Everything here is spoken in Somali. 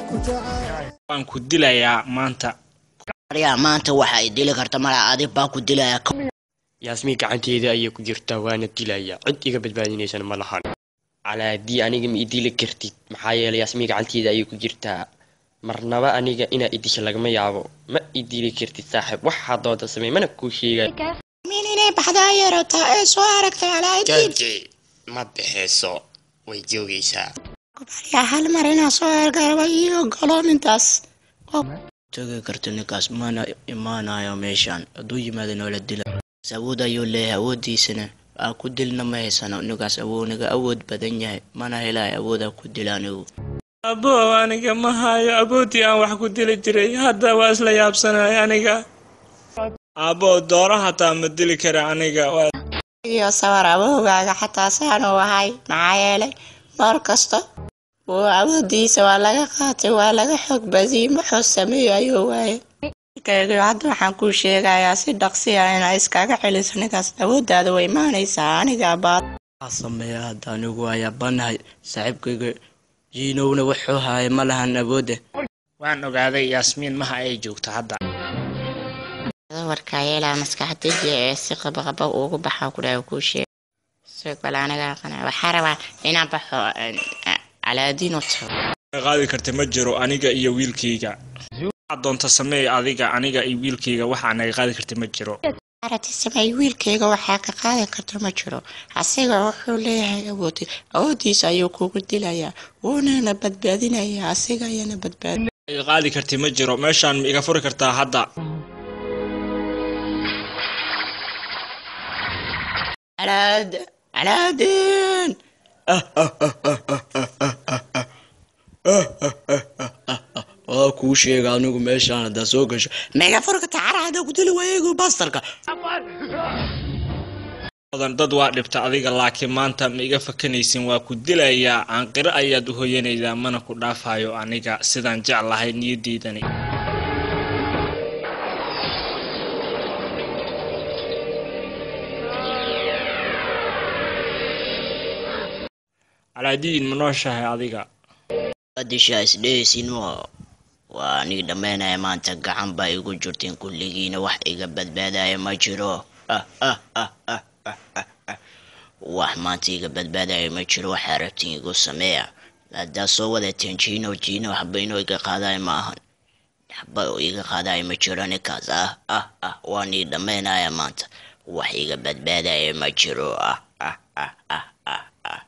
Waan ku dilayaa maanta. Aryaa maanta waxa ay dili karta mala, adig baa ku dilaya. Yaasmiin gacanteeda ayay ku jirtaa, waana dilayaa, cid iga badbaadinaysana ma lahan. Calaadii, aniga ma idili kartid, maxaa yeelay Yaasmiin gacanteeda ayay ku jirtaa. Marnaba aniga inaa idisha lagama yaabo. Ma idili kartid saaxiib, waxaa doonta samey, mana kuu sheegay. Min inay baxda ayay rabtaa ee soo aragtay Calaadiin. Jooji, ma bixeyso, way joogaysaa. Baryaa, hal mar inaan soo argaraba iyo ogolo mintaas. Tagi karto ninkaas, mana imaanayo meeshaan. Hadduu yimaado noola dila. Awood ayuu leeyahay, awoodiisana aan ku dilna ma haysano. Ninkaas naga awood badan yahay, mana helayo awood aan ku dila anigu. Abo, aniga ma hayo awoodii aan wax ku dili jiray hadda, waa isla yaabsanay aniga. Abo, dooro hataa ma dili kara aniga. Iyo sawir awowgaaga xataa saanuu ahay, maxaa yeelay mar kasta wuu awoodiisa waa laga qaatay, waa laga xoog badiyey, muxuu sameeyo ayuu waayay. Wiilkayga, hadda waxaan kuu sheegayaa si dhaqsi ah inaa iskaga celiso ninkaas. Awooddaada way imaanaysaa, aniga baad. Waxaa sameeya hadda anigu waa yaabanahay, saaxiibkayga Jiinowna wuxuu haaya ma lahan awoodda. Waan ogaaday Yaasmiin maha ay joogto hadda. Warkaa yeelaa maskaxdayda ee si qabaqaba ugu baxa ku dhahay kuu sheeg. Sidoo kale aniga aqana waxaa rabaa inaan baxo, Calaadiin u tago. Qaadi karta ma jiro aniga iyo wiilkayga. Waxaad doonta sameey adiga, aniga iyo wiilkayga waxaa naga qaadi karta ma jiro. Aragti sameey, wiilkayga waxaa ka qaadi karta ma jiro. Asiga wuxuu leeyahay awood, awoodiisa ayuu kugu dilayaa, wuunana badbaadinayaa, asiga ayana badbaadin. Iga qaadi karti ma jiro. Meeshaan ma iga furi kartaa hadda? Calaad, Calaadiin. Waa kuu sheega anigu, meeshaan haddaa soo gasho mega furka tacara ku dili waayegu bastarka. Badan dad waa dhibta adiga, laakiin maanta ma iga fakanaysin, waa ku dilayaa. Aanqiro ayaad u hoyanaydaa, mana ku dhaafayo aniga sidaan jeclahay niyadiidani. Calaadiin, ma nooshahay adiga? Disha isdhehaysin waa aniga dhammaynaya maanta. Gacan baa igu jirteen kulligiina, wax iga badbaadaya ma jiro. Wax maanta iga badbaadaya ma jiro. Waxaa rabtiin igu sameeya. Haddaa soo wadateen Jiino, Jiino waxba inuu iga qaadayo ma ahan, waxba iga qaadayo ma jiro ninkaas. Ah ah ah, waan ii dhammaynaya maanta, wax iga badbaadaya ma jiro. Ah ah ah ah ah.